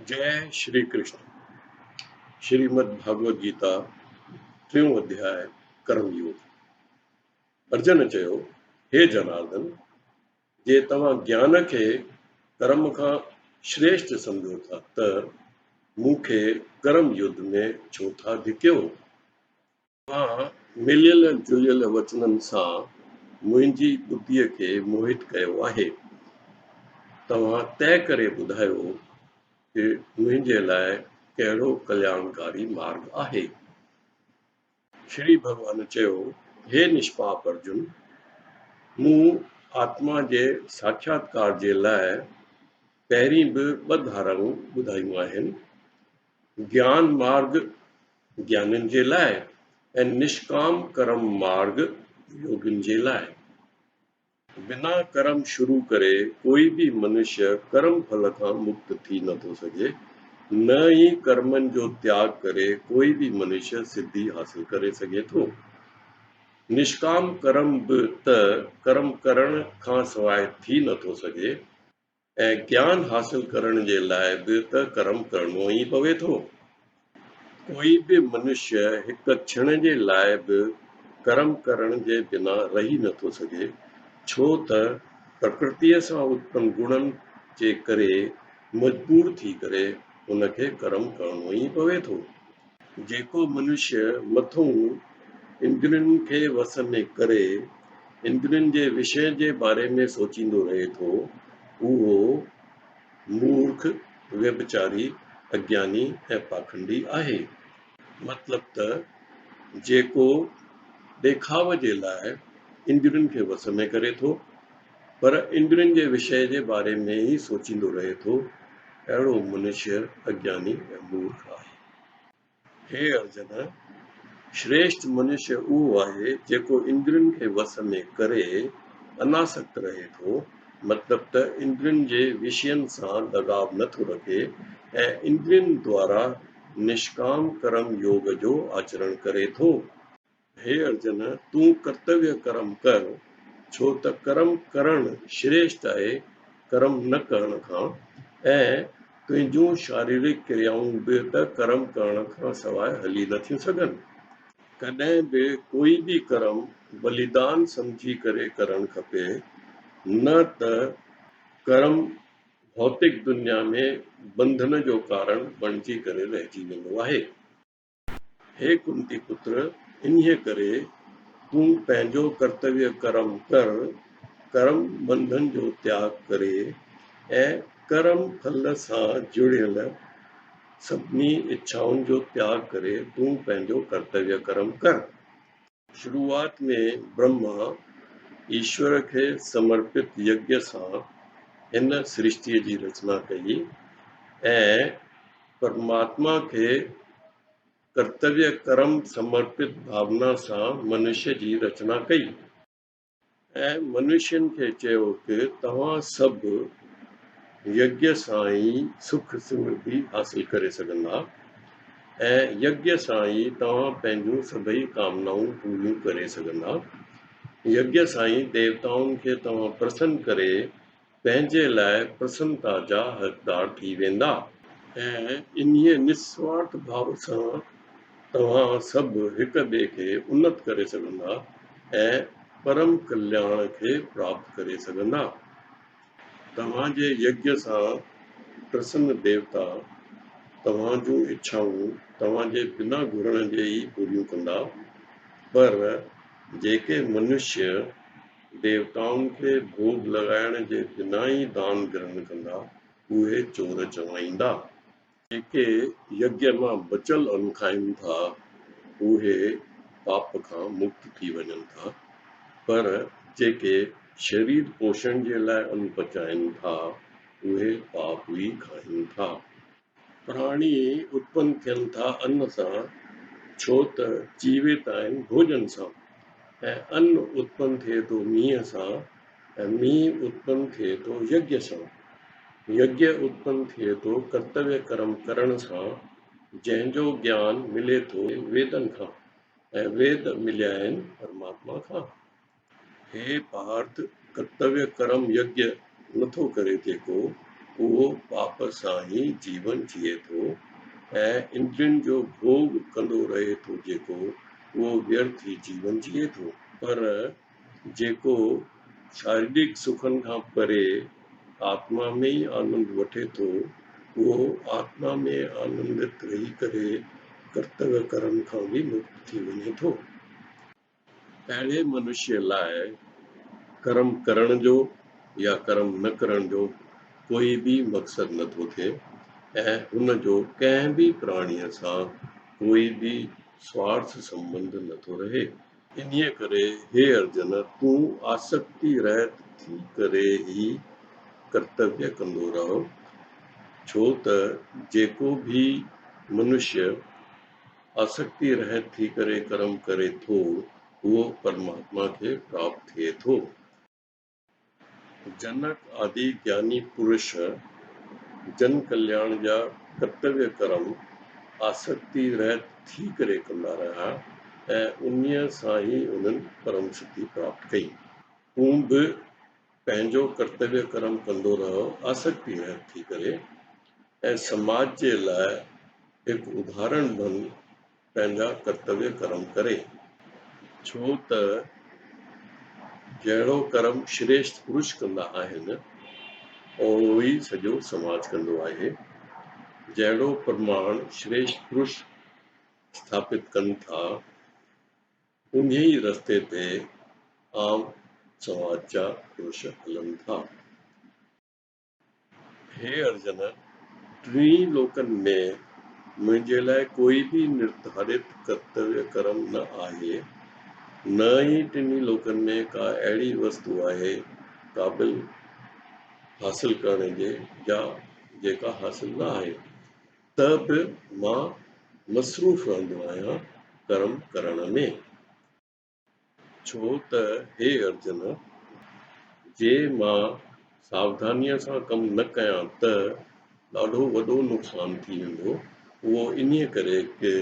جئه شري ڪرشن. شريمد ڀاڳوت گيتا ٽيون اڌياء ڪرم يوگ. ارجن چيو، هي جناردن! جي توهان گيان کي ڪرم کان شريشٽ سمجهو ٿا ته مون کي ڪرم يڌ ۾ ڇو ٿا ڌڪيو؟ توهان مليل جليل وچنن سان منهنجي ٻڌيء کي موهت ڪيو آهي. توهان طئه ڪري ٻڌايو ته منهنجي لاء ڪهڙو ڪلياڻڪاري مارڳ آهي؟ شري ڀڳوان چيو، هي نشپاپ ارجن! مون آتما جي ساکياتڪار جي لاء پهرين به ٻه ڌارائون ٻڌايون آهن، گيان مارڳ گيانين جي لاء ۽ نشڪام ڪرم مارڳ يوگين جي لاء. بنا ڪرم شروع ڪري ڪوئي به منشيه ڪرم ڦل کان مڪت ٿي نٿو سگهي، نه ئي ڪرمن جو تياڳ ڪري ڪوئي به منشيه سڌي حاصل ڪري سگهي ٿو. نشڪام ڪرم به ته ڪرم ڪرڻ کان سواء ٿي نٿو سگهي. ۽ گيان حاصل ڪرڻ جي لاء به ته ڪرم ڪرڻو ئي پوي ٿو. ڪوئي به منشيه هڪ ڇڻ جي لاء به ڪرم ڪرڻ جي بنا رهي نٿو سگهي، ڇو ته پرڪرتيء سان اتپن گڻن جي ڪري مجبور ٿي ڪري هن کي ڪرم ڪرڻو ئي پوي ٿو. جيڪو منشيه مٿئون اندرين کي وس ۾ ڪري اندرين جي وشيه جي باري ۾ سوچيندو رهي ٿو، اهو مورک، ويڀچاري، اگياني ۽ پاکنڊي آهي. مطلب ته جيڪو ڏيکاء جي لاء اندرين کي وس ۾ ڪري ٿو، پر اندرين جي وشيه جي باري ۾ ئي سوچيندو رهي ٿو، اهڙو منشيه اگياني ۽ مورک آهي. هي ارجن! شريشٽ منشيه اهو آهي، جيڪو اندرين کي وس ۾ ڪري اناسڪت رهي ٿو، مطلب ته اندرين جي وشين سان لڳاء نه ٿو رکي ۽ اندرين دوارا نشڪام ڪرم يوگ جو آچرڻ ڪري ٿو. هي ارجن! تون ڪرتويه ڪرم ڪر، ڇو ته ڪرم ڪرڻ شريشٽ آهي ڪرم نه ڪرڻ کان، ۽ تنهنجون شاريرڪ ڪريائون به ته ڪرم ڪرڻ کان سواء هلي نه ٿيون سگهن. ڪڏهن به ڪوئي به ڪرم بليدان سمجهي ڪري ڪرڻ کپي، نه ته ڪرم ڀوتڪ دنيا ۾ بنڌن جو ڪارڻ بڻجي ڪري رهجي ويندو آهي. هي ڪنتي پتر! انهيء ڪري تون پنهنجو ڪرتويه ڪرم ڪر، ڪرم بنڌن جو تياڳ ڪري ۽ ڪرم ڦل سان جڙيل سڀني اڇائن جو تياڳ ڪري تون پنهنجو ڪرتويه ڪرم ڪر. شروعات ۾ برهما ايشور کي سمرپت يگيه سان هن سرشتيء جي رچنا ڪئي ۽ پرماتما کي ڪرتويه ڪرم سمرپت ڀاونا سان منشيه جي رچنا ڪئي. ۽ منشين کي چيو ته توهان سڀ يگيه سان ئي سک سمرڌي حاصل ڪري سگهندا ۽ يگيه سان ئي توهان پنهنجون سڀئي ڪامنائون پوريون ڪري سگهندا. يگيه سان ئي ديوتائن کي توهان پرسن ڪري پنهنجي لاء پرسنتا جا حقدار ٿي ويندا. ۽ انهيء نسوارٿ ڀاو سان توهان سڀ هڪ ٻئي کي انت ڪري سگهندا ۽ پرم ڪلياڻ کي پراپت ڪري سگهندا. توهان جي يگيه سان پرسن ديوتا توهان جون اڇائون توهان جي بنا گهرڻ جي ئي پوريون ڪندا، پر جيڪي منشيه ديوتائن کي ڀوڳ لڳائڻ جي بنا ئي دان گرهڻ ڪندا، اهي چور چوائيندا. جيڪي يگيه مان بچيل ان کائين ٿا، اهي پاپ کان مڪت ٿي وڃن ٿا، پر جيڪي شرير پوشڻ جي لاء ان پچائين ٿا، اهي پاپ ئي کائين ٿا. پراڻي اتپن ٿين ٿا ان سان، ڇو ته جيوت آهن ڀوڄن سان، ۽ ان اتپن ٿئي ٿو مينهن سان، ۽ مينهن اتپن ٿئي ٿو يگيه سان، يگيه اتپن ٿئي ٿو ڪرتويه ڪرم ڪرڻ سان، جنهن جو گيان ملي ٿو ويدن کان، ۽ ويد مليا آهن پرماتما کان. هي پارٿ! ڪرتويه ڪرم يگيه نٿو ڪري جيڪو، اهو پاپ سان ئي جيون جيئي ٿو ۽ اندرين جو ڀوڳ ڪندو رهي ٿو جيڪو، اهو ويرٿ ئي جيون جيئي ٿو. پر جيڪو شاريرڪ سکن کان پري آتما ۾ ئي آنند وٺي ٿو، اهو آتما ۾ آنندت رهي ڪري ڪرتويه ڪرم کان به مڪت ٿي وڃي ٿو. اهڙي منشيه لاء ڪرم ڪرڻ جو يا ڪرم نه ڪرڻ جو ڪوئي به مقصد نه ٿو ٿئي ۽ هن جو ڪنهن به پراڻيء سان ڪوئي به سوارٿ سنٻنڌ نه ٿو رهي. انهيء ڪري هي ارجن! تون آسڪتي رهت ٿي ڪري ئي ڪرتويه ڪندو رهه، ڇو ته جيڪو به منشيه آسڪتي رهت ٿي ڪري ڪرم ڪري ٿو، اهو پرماتما کي پراپت ٿئي ٿو. جنڪ آدي گياني پرش جن ڪلياڻ جا ڪرتويه ڪرم آسڪتي رهت ٿي ڪري ڪندا رهيا ۽ انهيء سان ئي انهن پرم سڌي پراپت ڪئي. تون به پنهنجو ڪرتويه ڪرم ڪندو رهه آسڪتي رهت ٿي ڪري ۽ سماج جي لاء هڪ اداهرڻ بن پنهنجا ڪرتويه ڪرم ڪري. ڇو ته جهڙو ڪرم شريشت پرش ڪندا آهن، اوهڙو ئي سڄو سماج ڪندو آهي. جهڙو پرماڻ شريشت پرش اسٿاپت ڪن ٿا، انهيء ئي رستي تي عام سماج جا پرش هلن ٿا. هي ارجن! ٽنهي لوڪن ۾ منهنجي لاء ڪوئي به نرڌارت ڪرتويه ڪرم نه آهي، نه ئي ٽنهي لوڪن ۾ ڪا اهڙي وستو آهي قابل حاصل ڪرڻ جي جا جيڪا حاصل نه آهي، ته به مان مصروف رهندو آهيان ڪرم ڪرڻ ۾. ڇو ته هي ارجن! جي مان ساوڌانيء سان ڪم نه ڪيان ته ڏاڍو وڏو نقصان ٿي ويندو، اهو انهيء ڪري ڪه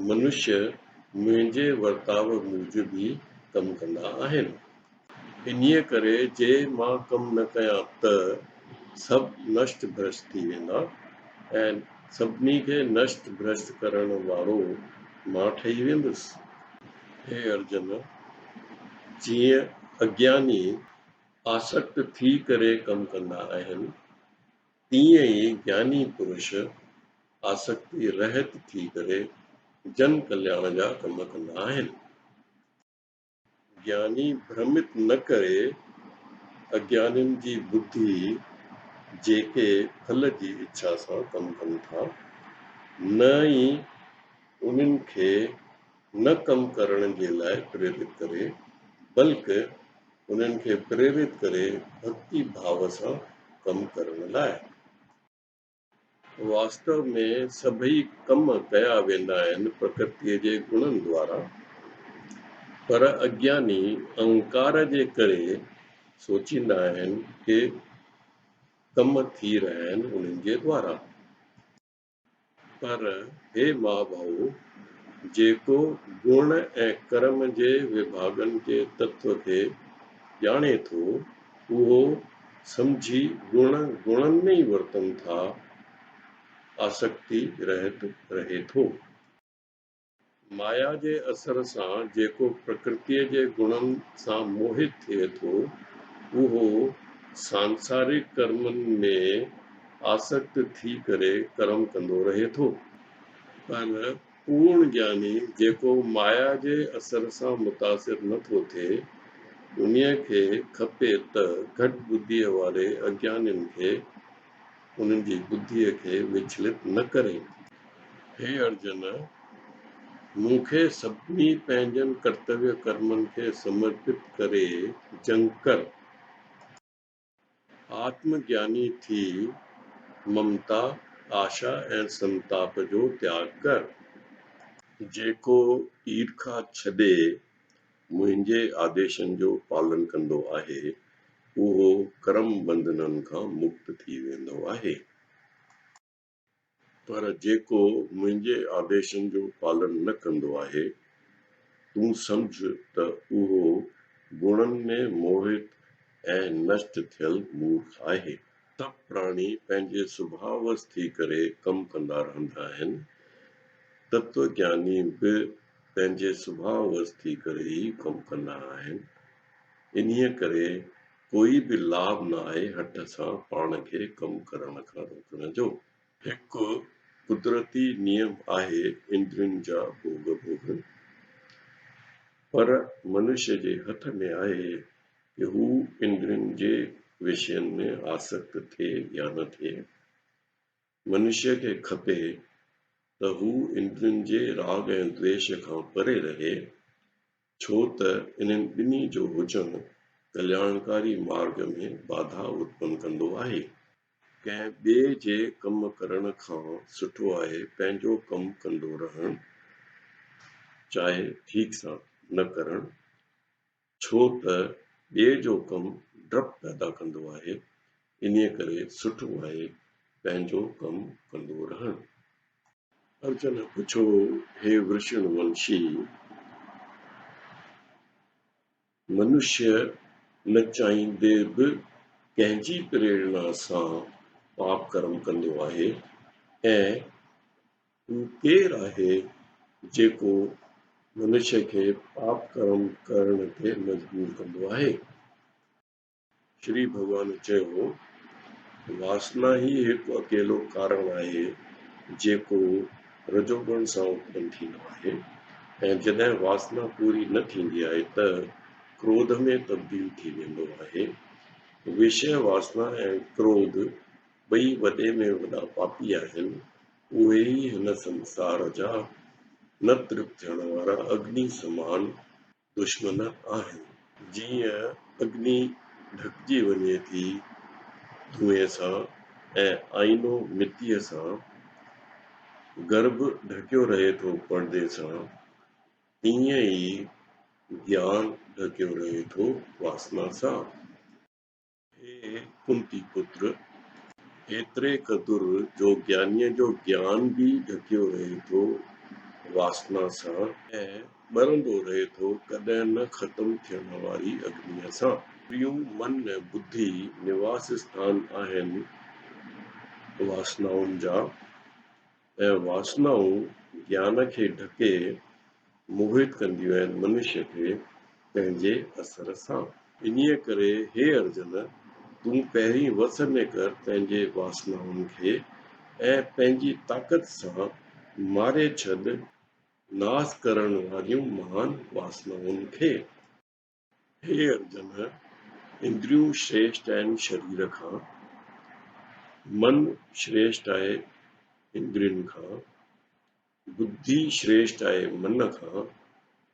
منشيه منهنجي ورتاء موجب ئي ڪم ڪندا آهن. انهيء ڪري جي مان ڪم نه ڪيان ته سڀ نشت ڀرشت ٿي ويندا ۽ سڀني کي نشت ڀرشت ڪرڻ وارو مان ٺهي ويندس. هي ارجن! جيئن اگياني آسڪت ٿي ڪري ڪم ڪندا آهن، تيئن ئي گياني پرش آسڪتي رهت ٿي ڪري جن ڪلياڻ جا ڪم ڪندا آهن. گياني ڀرمت نه ڪري اگيانين جي ٻڌي جيڪي ڦل جي اڇا سان ڪم ڪن ٿا، نه ئي انهن کي نه ڪم ڪرڻ جي لاء پريرت ڪري، بلڪ انهن کي پريرت ڪري ڀڳتي ڀاو سان ڪم ڪرڻ لاء. واستو ۾ سڀئي ڪم ڪيا ويندا آهن پرڪرتيء جي گڻن دوارا، پر اگياني اهنڪار جي ڪري سوچيندا آهن ڪي ڪم ٿي رهيا آهن انهن جي دوارا. پر هي مهاڀائو! جيڪو گڻ ۽ ڪرم جي وڀاڳن جي تتو کي ڄاڻي ٿو، اهو سمجهي گڻ گڻن ۾ ئي ورتن ٿا، آسڪتي رهت رهي ٿو. مايا جي اثر سان جيڪو پرڪرتيء جي گڻن سان موهت ٿئي ٿو، اهو سانسارڪ ڪرمن ۾ آسڪت ٿي ڪري ڪرم ڪندو رهي ٿو. پر پورڻ گياني جيڪو مايا جي اثر سان متاثر نه ٿو ٿئي، انهيء کي کپي ته گهٽ ٻڌيء واري اگيانين کي انهن جي ٻڌيء کي وچلت نه ڪري. هي ارجن! مون کي سڀني پنهنجن ڪرتويه ڪرمن کي سمرپت ڪري جنگ ڪر. آتم گياني ٿي ممتا، آشا ۽ سنتاپ جو تياڳ ڪر. جيڪو ايرکا ڇڏي منهنجي آديشن جو پالن ڪندو آهي، اهو ڪرم بنڌنن کان مڪت ٿي ويندو آهي. پر جيڪو منهنجي آديشن جو پالن نه ڪندو آهي، تون سمجهه ته اهو گڻن ۾ موهت ۽ نشٽ ٿيل مورک آهي. سڀ پراڻي پنهنجي سڀاء وس ٿي ڪري ڪم ڪندا رهندا آهن. تتو گياني به پنهنجي سڀاء وس ٿي ڪري ئي ڪم ڪندا آهن. انهيء ڪري ڪوئي به لاڀ نه آهي هٺ سان پاڻ کي ڪم ڪرڻ کان روڪڻ جو. هڪ قدرتي نيم آهي اندرين جا ڀوڳ ڀوڳڻ. پر منشي جي هٿ ۾ آهي ڪه هو اندرين جي وشين ۾ آسڪت ٿئي يا نه ٿئي. منشي کي کپي ته هو اندرين جي راڳ ۽ دويش کان پري رهي، ڇو ته انهن ٻنهي جو هجڻ ڪلياڻڪاري مارڳ ۾ باڌا اتپن ڪندو آهي. ڪنهن ٻئي جي ڪم ڪرڻ کان سٺو آهي پنهنجو ڪم ڪندو رهڻ، چاهي ٺيڪ سان نه ڪرڻ، ڇو ته ٻئي جو ڪم ڊپ پيدا ڪندو آهي، انهيء ڪري سٺو آهي پنهنجو ڪم ڪندو رهڻ. ارجن پڇيو، هي ورشڻ ونشي! منشيه نه چاهيندي به ڪنهن جي پريرڻا سان پاپ ڪرم ڪندو آهي ۽ هو ڪير آهي جيڪو منشيه کي پاپ ڪرم ڪرڻ تي مجبور ڪندو آهي؟ شري ڀڳوان چيو، واسنا ئي هڪ اڪيلو ڪارڻ آهي جيڪو رجوگڻ سان اتپن ٿيندو آهي ۽ جڏهن واسنا پوري نه ٿيندي آهي ته ڪروڌ ۾ تبديل ٿي ويندو آهي. وشيه واسنا ۽ ڪروڌ ٻئي وڏي ۾ وڏا پاپي آهن، اهي ئي هن سنسار جا نه ترپت ٿيڻ وارا اگني سمان دشمن آهن. جيئن اگني ڍڪجي وڃي ٿي دونهين سان ۽ آئينو مٽيء سان، گرڀ ڍڪيو رهي ٿو پردي سان، تيئن ئي گيان ڍڪيو رهي ٿو واسنا سان. هي ڪنتي پتر! ايتري قدر جو گيانيء جو گيان به ڍڪيو رهي ٿو واسنا سان. ۽ ٻرندو رهي ٿو ڪڏهن نه ختم ٿيڻ واري اگنيء سان. اندريون، من ۽ ٻڌي نواس اسٿان آهن واسنائن جا ۽ واسنائون گيان کي ڍڪي موهت ڪنديون آهن منشيء کي پنهنجي اثر سان. انهيء ڪري هي ارجن! تون پهرين وس ۾ ڪر پنهنجي واسنائن کي ۽ پنهنجي طاقت سان ماري ڇڏ ناس ڪرڻ واريون مهان واسنائن کي. هي ارجن! اندريون شريشٽ آهن شرير کان، من شريشٽ آهي اندرين کان، ٻڌي شريشٽ آهي من کان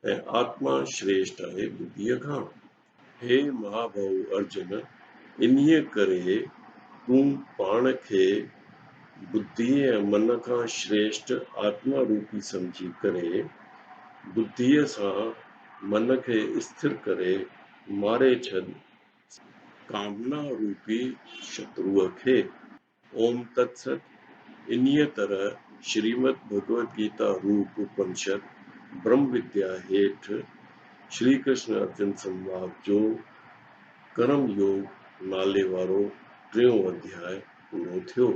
۽ آتما شريشٽ آهي ٻڌيء کان. هي مهاڀائو ارجن! انهيء ڪري تون پاڻ کي ٻڌيء ۽ من کان شريشٽ آتما روپي سمجهي ڪري، ٻڌيء سان من کي اسٿر ڪري ماري ڇڏ ڪامنا روپي شتروء کي. اوم تت ست، انهيء طرح شريمد ڀڳوت گيتا روپ اپنشد برهم وديا هيٺ شري ڪرشن ارجن سنواد جو ڪرم يوگ نالي وارو ٽيون اڌياء پورو ٿيو.